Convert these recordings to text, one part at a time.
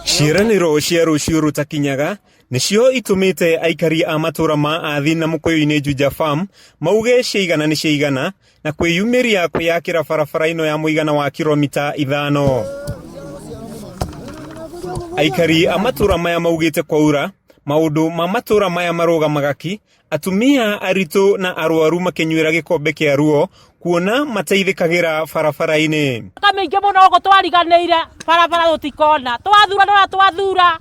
Ciĩranĩro cia rũciũ rũtakinyaga nĩcio itũmĩte aikari a matũra ma Athi na Mũkũyũ-inĩ Juja Farm mauge ciaigana nĩ ciaigana na kwĩyumĩria kwĩyakĩra barabara ĩno ya mũigana wa kiromita 5. Aikari a matũra maya maugĩte kwaura maũndũ ma matũra maya marũgamaga ki, atumia aritũ na arwaru makĩnyuĩra gĩkombe kĩa ruo kuona mateithĩkagĩra barabara-inĩ. Mĩaka mĩingĩ mũno gũkũ twariganĩire barabara tũtikona, twathura nĩ twathura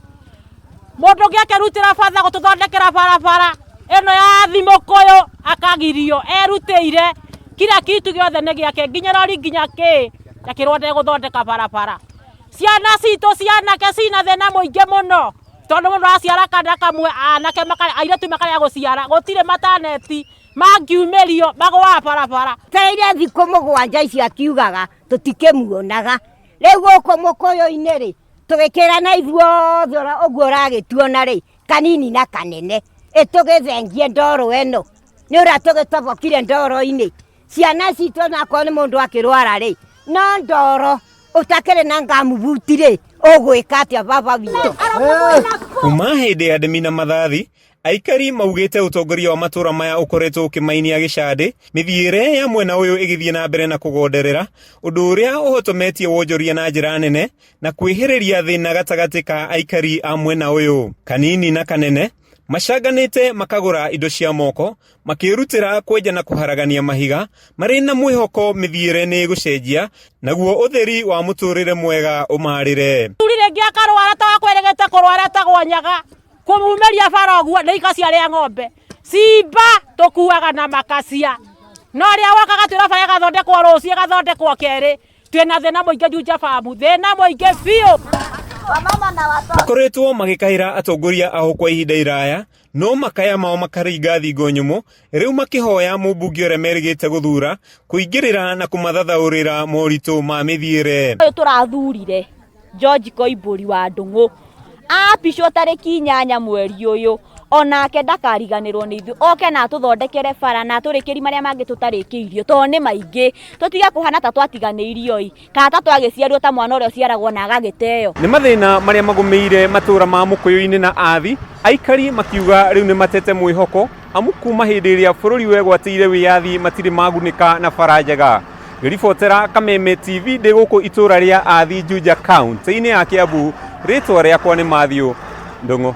mũndũ ũngĩ akerutĩra batha gũtũthondekera barabara ĩno ya Thimũkũyũ akagirio, erutĩire kila kitu gĩothe nĩ gĩake nginya rori nginya kĩ, akĩrwo ndegũthondeka barabara. Ciana citũ cianake cina thĩna mũingĩ mũno tondũ mũndũ araciara kana kamwe anake airĩtu makarega gũciara, gũtirĩ mataneti mangiumĩrio magũaga barabara. Twereire thikũ 7 icio akiugaga tũtikĩmuonaga, rĩu gũkũ Mũkũyũ-inĩ rĩ tũgĩkĩrana ithuothe ũguo ũragĩtuona rĩ, kanini na kanene, ĩtũgĩthengie ndoro ĩno, nĩ ũrĩa tũgĩtobokire ndoro-inĩ, ciana citũ onakorwo nĩ mũndũ akĩrwara rĩ, no ndoro ũtakĩrĩ na ngamubuti rĩ, ũgwĩka atĩa baba witũ? Kuma hĩndĩ ya ndemi na mathathi, aikari maugĩte ũtongoria wa matũra maya ũkoretwo ũkĩmainia gĩcandĩ, mĩthiĩre ya mwena ũyũ ĩgĩthiĩ na mbere na kũgonderera, ũndũ ũrĩa ũhotometie wonjoria na njĩra nene na kwĩhĩrĩria thĩna gatagatĩ ka aikari a mwena ũyũ. Kanini na kanene macanganĩte makagũra indo cia moko, makĩrutĩra kwenja na kũharagania mahiga, marĩ na mwĩhoko mĩthiĩre nĩ ĩgũcenjia, naguo ũtheri wa mũtũrĩre mwega ũmarĩre. Thuri rĩngĩ akarwara ta wakwerĩgĩte kũrwara etagwo nyaga, kũmumĩria bara ũguo nĩ ikacia rĩa ng'ombe, cimba tũkuaga na makacia, no ũrĩa woka agatwĩra bara ĩgathondekwo rũciũ ĩgathondekwo kerĩ, twĩna thĩna mũingĩ Juja Farm, thĩna mũingĩ biũ. Makoretwo magĩkaĩra atongoria ao kwa ihinda iraya, no makaya mao makaringa thingo nyũmũ, rĩu makĩhoya mũmbunge ũrĩa merĩgĩte gũthura kũingĩrĩra na kũmathathaũrĩra moritũ ma mĩthiĩre. Ũyũ tũrathurire George Koimbũri wa Ndung'u apicwo tarĩki 8 mweri ũyũ, onake ndakariganĩrwo nĩ ithuĩ, oke na atũthondekere bara na atũrĩkĩrie marĩa mangĩ tũtarĩkĩirio, tondũ nĩ maingĩ, tũtige kũhana ta twatiganĩirio ĩ, kana ta twagĩciarirwo ta mwana ũrĩa ũciaragwo na agagĩteo. Nĩ mathĩna marĩa magũmĩire matũra ma Mũkũyũ-inĩ na Athi, aikari makiuga rĩu nĩ matete mwĩhoko, amu kuma hĩndĩ ĩrĩa bũrũri wegwatĩire wĩyathi matirĩ magunĩka na bara njega. Ngĩribotera Kameme TV ndĩ gũkũ itũra rĩa Athi, Juja, kaunti-inĩ ya Kiambu, rĩtwa rĩakwa nĩ Matthew Ndung'u.